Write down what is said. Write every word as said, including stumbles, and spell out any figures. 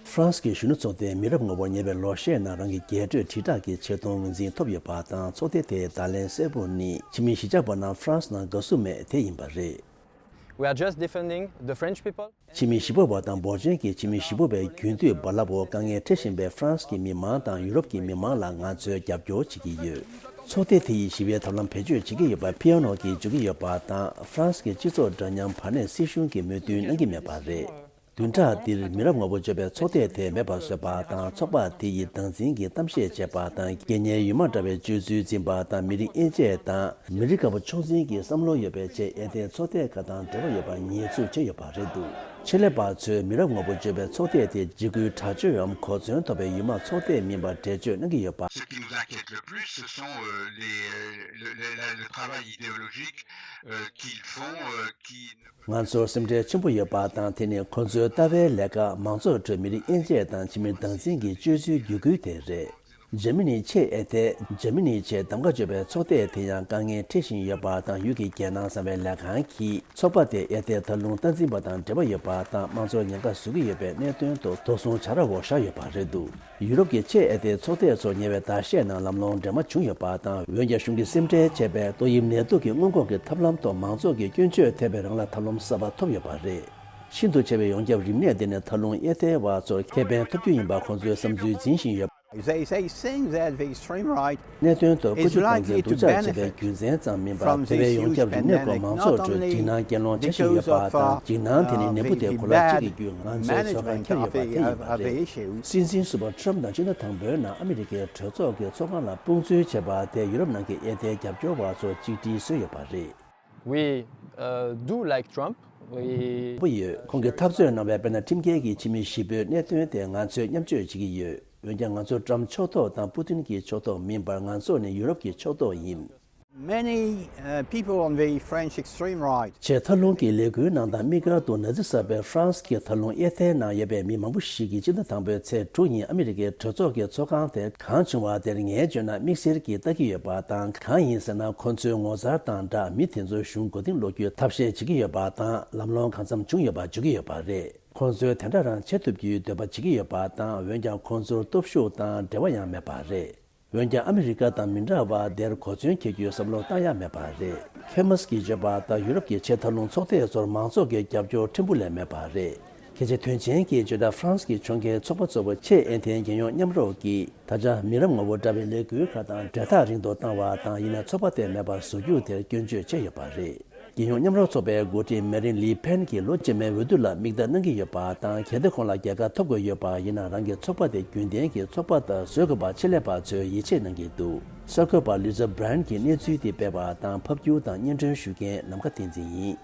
ཧྥ་རན་སི་གི་གཞོན་ནུ་ཚོགས་སྡེའི་མི་རབས་ངོ་བོར་ཉེ་བའི་ལོ་ཤས་ནང་རང་གི་རྒྱས་སྤྲོས་དྲིལ་བསྒྲགས་ཀྱི་ཆེད་གཏོང་ངོས་འཛིན་ཐོབ་ཡོད་པ་དང་། ཚོགས་སྡེ་དེའི་བརྡ་ལན་གསལ་པོ་ནི། ཕྱི་མི་གཞིས་ཆགས་པ་རྣམས་ཧྥ་རན་སི་ནང་དགའ་བསུ་མེད་དེ་ཡིན་པ་རེད། We are just defending the French people. ཕྱི་མི་གཞིས་སྤོ་བ་དང་འབོར་ཆེན་གྱི་ཕྱི་མི་གཞིས་སྤོ་བའི་རྒྱུན་མཐུད་རྦ་རླབས་འོག་དཀའ་ངལ་འཕྲད་བཞིན་པའི་ཧྥ་རན་སི་གི་མི་མང་དང་ཡུ་རོབ་ཀྱི་མི་མང་ལ་ང་ཚོས་རྒྱབ་སྐྱོར་བྱེད་ཀྱི་ཡོད། ཚོགས་སྡེ་དེ་ཡིས་ཞི་བའི་ཐབས་ལམ་བེད་སྤྱོད་བྱེད་ཀྱི་ཡོད་པ་ཕི་ཨ་ནོ་གིས་བརྗོད་ཀྱི་ཡོད་པ་དང་། ཧྥ་རན་སི་གི་སྤྱི་ཚོགས་འདྲ་མཉམ་བར་གནས་སྲིད་གཞུང་གིས་མོས་མཐུན་གནང་གི་མེད་པ་རེད། བདུན་ཕྲག་འདིར་མི་རབས་ངོ་བོ་བརྗོད་པའི་ཚོགས་སྡེ་དེ་མེད་པར་བཟོས་པ་དང་། ཚོགས་པ་དེ་ཡིས་སྡང་འཛིན་གྱི་གཏམ་བཤད་བྱས་པ་དང་། དགོས་ངེས་ཡུལ་མ་འདྲ་བའི་སྤྱོད་ཚུལ་འཛིན་པ་དང་། མི་རིགས་དབྱེ་འབྱེད་དང་། མི་རིགས་དཀར་པོ་ཕྱོགས་འཛིན་གྱི་བསམ་བློ་ཡོད་པའི་ཆེད་ཨེ་ཏེ་ཚོགས་སྡེ་ཁག་དང་འབྲེལ་བ་ཡོད་པར་ཉེས་འཛུགས་བྱས་ཡོད་པ་རེད་འདུག་ཆེད་ལས་པ་ཚོས་མི་རབས་ངོ་བོ་བརྗོད་པའི་ཚོགས་སྡེ་དེ་འཇིགས་སྐུལ་དྲག་སྤྱོད་འམ་གོ་མཚོན་ཐོབ་པའི་ཡུལ་མ་ཚོགས་སྡེ་མིན་པར་འགྲེལ་བརྗོད་གནང་གི་ཡོད་པ། Ce qui nous inquiète le plus, ce sont euh, les, euh, le, le- la- le travail idéologique euh, qu'ils font, euh, qui ང་ཚོར་སེམས་ཁྲལ་ཆེན་པོ་ཡོད་པ་དང་། དེ་ནི་ཁོ་ཚོའི་ལྟ་བའི་ལས་ཀ་མང་ཚོགས་ཁྲོད་མི་རིགས་དབྱེ་འབྱེད་དང་ཕྱི་མི་སྡང་འཛིན་གྱི་སྤྱོད་ཚུལ་བརྒྱུད་སྐུལ་དེ་རེད། འཇར་མ་ནིའི་ཆེད་ཨེ་ཏེ། འཇར་མ་ནིའི་ཆེད་གདམ་ག་བརྗོད་པའི་ཚོགས་སྡེ་དེ་ཡང་དཀའ་ངལ་འཕྲད་བཞིན་ཡོད་པ་དང་། ཡུལ་གྱི་རྒྱལ་ནང་གསང་བའི་ལས་ཁང་གིས་ཚོགས་པ་དེ་ཨེ་ཏེ་མཐའ་ལྷུང་སྟངས་འཛིན་པ་དང་འབྲེལ་བ་ཡོད་པ་དང་། དམངས་གཙོར་ཉེན་ཁ་བཟོ་གི་ཡོད་པའི་གནད་དོན་ཐོག་དོགས་ཟོན་བྱ་ར་འོག་བཞག་ཡོད་པ་རེད་འདུག་ཡུ་རོབ་ཀྱི་ཆེད་ཨེ་ཏེ་ཚོགས་སྡེ་ཚོ་ཉེ་བའི་ཟླ་ཤས་ནང་ལམ་ལྷོང་འདྲེས་མ་བྱུང་ཡོད་པ་དང་། འོན་ཀྱང་གཞུང་གིས་སེམས་ཁྲལ་བྱས་པའི་ཏོག་དབྱིབས་ནད་དུག་གི་སྔོན་འགོག་གི་ཐབས་ལམ་ཐོག་མང་ཚོགས་ཀྱི་སྐྱོན་བརྗོད་ཐེབས་པའི་རིང་ལ་ཐབས་ལམ་གསར་པ་ཐོབ་ཡོད་པ་རེད། ཤིན་ཏུ་ཆེ་བའི་ཡོངས་ཁྱབ་རིམས་ནད་འདི་ནི་མཐའ་ལྷུང་ཨེ་ཏེ་བ་ཚོར་ཁེ་ཕན་ཐོབ་རྒྱུ་ཡིན་པ་ཁོང་ཚོའི་བསམ་ཚུལ་འཛིན་བཞིན་ཡོད། They, they think that the extreme right གནད་དོན་ཐོག་བཀོད་ཇུས་སྟངས་འཛིན་སྡུག་ཅག་བྱེད་པའི་རྒྱུ་མཚན་ཙམ་མིན་པར། འདས་པའི་ཡོངས་ཁྱབ་རིམས་ནད་འོག་མང་ཚོགས་ཁྲོད་འཇིགས་སྣང་གྱེན་ལོག་བྱེད་བཞིན་ཡོད་པ་དང་། འཇིགས་སྣང་དེ་ནི་ནད་འབུ་དེ་གོ་ལ་གཅིག་གི་བརྒྱུད་ང་ཚོའི་ཚོར་ཁ་འཁྱེར་ཡོད་པ་དེ་ཡིན་པ་རེད། སྲིད་འཛིན་ཟུར་པ་ཁྲམ་དང་སྤྱི་ཟླ་དང་པོའི་ནང་ཨ་མི་རི་ཀའི་གྲོས་ཚོགས་ཀྱི་ཚོགས་ཁང་ལ་དཔུང་འཛུལ་བྱས་པ་དེ་ཡུ་རོབ་ནང་གི་ཨེ་ཏེ་རྒྱབ་སྐྱོར་བ་ཚོར་གཅིག་སྒྲིལ་བཟོས་ཡོད་པ་རེད། We uh, do like Trump. We པོ་ཡོད། ཁོང་གིས་འཐབ་རྩོད་གནང་བའི་དཔེར་ན་ཁྲིམས་འགལ་གྱི་ཕྱི་མི་གཞིས་སྤོའི་གནད་དོན་དེ་ང་ཚོས་མཉམ་སྤྱོད་བྱེད་ཀྱི་ཡོད། འོན་ཀྱང་ང་ཚོ་ཀྲམ་ཕྱོགས་གཏོགས་དང་པུ་ཏིན་གྱི་ཕྱོགས་གཏོགས་མིན་པར། ང་ཚོ་ནི་ཡུ་རོབ་ཀྱི་ཕྱོགས་གཏོགས་ཡིན། Many uh, people on the French extreme right ཆེས་མཐའ་ལྷུང་གི་ལས་འགུལ་ནང་དང་དམིགས་བཀར་དུ་ནཱ་ཛི་གསར་པའི་ཧྥ་རན་སི་གི་མཐའ་ལྷུང་ཨེ་ཐེའི་ནང་ཡོད་པའི་མི་མང་པོ་ཞིག་གིས་སྤྱི་ཟླ་དང་པོའི་ཚེས་དྲུག་ཉིན་ཨ་མི་རི་ཀའི་གྲོས་ཚོགས་ཀྱི་ཚོགས་ཁང་དེར་གང་བྱུང་བ་དེར་ངས་བརྗོད་ན་དམིགས་བསལ་གྱིས་ལྟ་གི་ཡོད་པ་དང་། གང་ཡིན་ཟེར་ན་ཁོ་ཚོའི་ངོ་མཚར་དང་སྦྲགས་མི་དེ་ཚོར་གཞུང་མགོ་རྟིང་སློག་རྒྱུའི་ཐབས་ཤེས་བྱེད་ཀྱི་ཡོད་པ་དང་། ལམ་ལྷོང་གང་འཚམ་བྱུང་ཡོད་པ་བརྗོད་ཀྱི་ཡོད་པ་རེད། ཁོ་ཚོས་དེ་འདྲ་རང་བྱེད་ཐུབ་རྒྱུའི་འདོད་པ་བྱེད་ཀྱི་ཡོད་པ་དང་། འོན་ཀྱང་ཁོ་ཚོར་སྟོབས་ཤུགས་དང་འབྲེལ་བ་ཡང་མེད་པ་རེད། འོན་ཀྱང་ཨ་མི་རི་ཀ་དང་མི་འདྲ་བར་དེར་གོ་མཚོན་འཁྱེར་རྒྱུའི་བསམ་བློ་བཏང་ཡ་མེད་པ་རེད། ཁེ་མཱས་ཀྱིས་བརྗོད་པ་ལྟར་ཡུ་རོབ་ཀྱི་ཆེས་མཐའ་ལྷུང་ཚོགས་སྡེ་ཚོར་མང་ཚོགས་ཀྱི་རྒྱབ་སྐྱོར་ཕྲན་བུ་ལས་མེད་པ་རེད། ཁྱད་ཆོས་དོན་ཆེན་གྱིས་བརྗོད་ན་ཧྥ་རན་སི་གི་ཕྱོགས་འགལ་ཚོགས་པ་གཙོ་བོ་ཆེས་ཨེ་ཐན་རྒྱལ་ཡོངས་མཉམ་རོགས་ཀྱིས་ད་ཆ་མི་རབས་ངོ་བོ་འདྲ་བའི་ལས་འགུལ་ཁག་དང་འབྲེལ་ཐག་རིང་དུ་བཏང་བ་དང་། ཡིན་ན་ཚོགས་པ་དེ་མེད་པར་བཟོ་རྒྱུ་དེར་སྐྱོན་བརྗོད་བྱས་ཡོད་པ་རེད། རྒྱལ་ཡོངས་མཉམ་རོགས་ཚོགས་པའི་འགོ་ཁྲིད་མེ་རིན་ལི་ཕེན་གྱིས་ལོ་རྗེས་མའི་འོས་བསྡུ་ལ་མིག་ལྟ་གནང་གི་ཡོད་པ་དང་། གལ་ཏེ་ཁོང་ལ་རྒྱལ་ཁ་ཐོབ་དགོས་ཡོད་པ་ཡིན་ན། རང་གི་ཚོགས་པ་དེ་རྒྱུན་ལྡན་གྱི་ཚོགས་པ་ལྟར་བཟོ་དགོས་པར་ཆེད་ལས་པ་ཚོས་ཡིད་ཆེས་གནང་གི་འདུག་གསར་འགོད་པ་ལི་ཛ་བྷི་རན་གྱིས་གནས་ཚུལ་འདི་སྤེལ་བ་དང་། ཕབ་སྒྱུར་དང་སྙན་སྒྲོན་ཞུ་མཁན་ནམ་མཁའ་བསྟན་འཛིན་ཡིན།